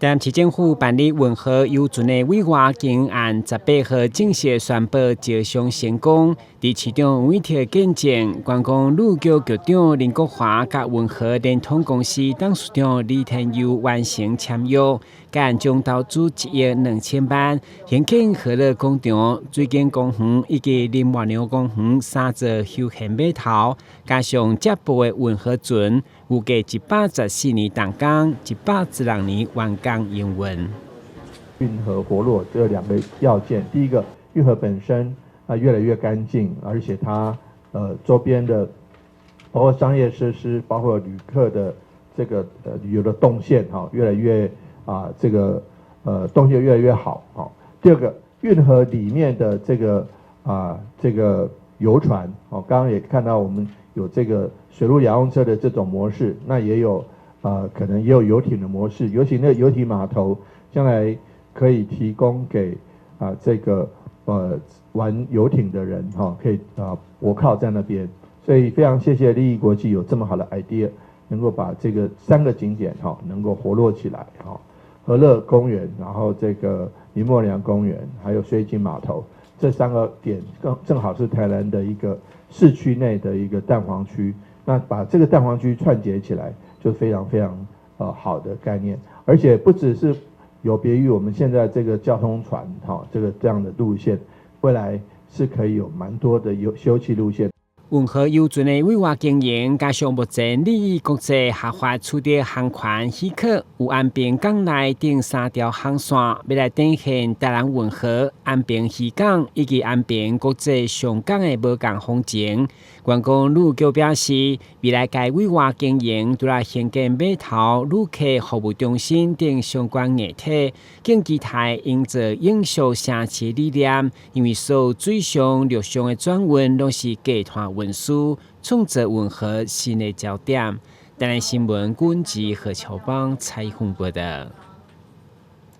台南市政府辦理運河遊船的委外經營案，18號正式宣布招商成功。佇市長委託見證，觀光旅局局長林國華佮運河連通公司董事長李天佑完成簽約，該案將投資1億2千萬，興建河樂廣場、水景公園以及林默娘公園三座休閒碼頭，加上接駁的運河船，預計114年動工，116年完工營運。運河活絡這兩個要件，第一個，運河本身啊越來越乾淨，而且它周邊的包括商業設施，包括旅客的這個旅遊的動線哈，越來越啊這個動線越來越好。好，第二個，運河裡面的這個啊這個遊船，哦，剛剛也看到我們有這個水陸兩用車的這種模式，那也有可能也有遊艇的模式，尤其那個遊艇碼頭將來可以提供給啊這個玩遊艇的人哈，可以啊泊靠在那邊，所以非常謝謝利益國際有這麼好的 idea，能夠把這個三個景點哈能夠活絡起來哈，河樂公園，然後這個林默娘公園，還有水景碼頭，這三個點剛正好是台南的一個市區內的一個蛋黃區，那把這個蛋黃區串接起來，就非常非常好的概念，而且不只是有別於我們現在這個交通船哈，這個這樣的路線，未來是可以有蠻多的遊休憩路線。運河遊船的委外經營，加上目前利益國際合法取得航權許可，有安平港內等三條航線，欲來展現台南運河、安平漁港以及安平國際商港的無仝風情。觀光旅局表示，未來該委外經營，除了興建碼頭、旅客服務中心等相關硬體，更期待營造永續城市理念。因為所有水上、陸上的轉運，攏是低碳運輸，創造運河新的焦點。台南新聞，軍籍何秋邦採訪報導。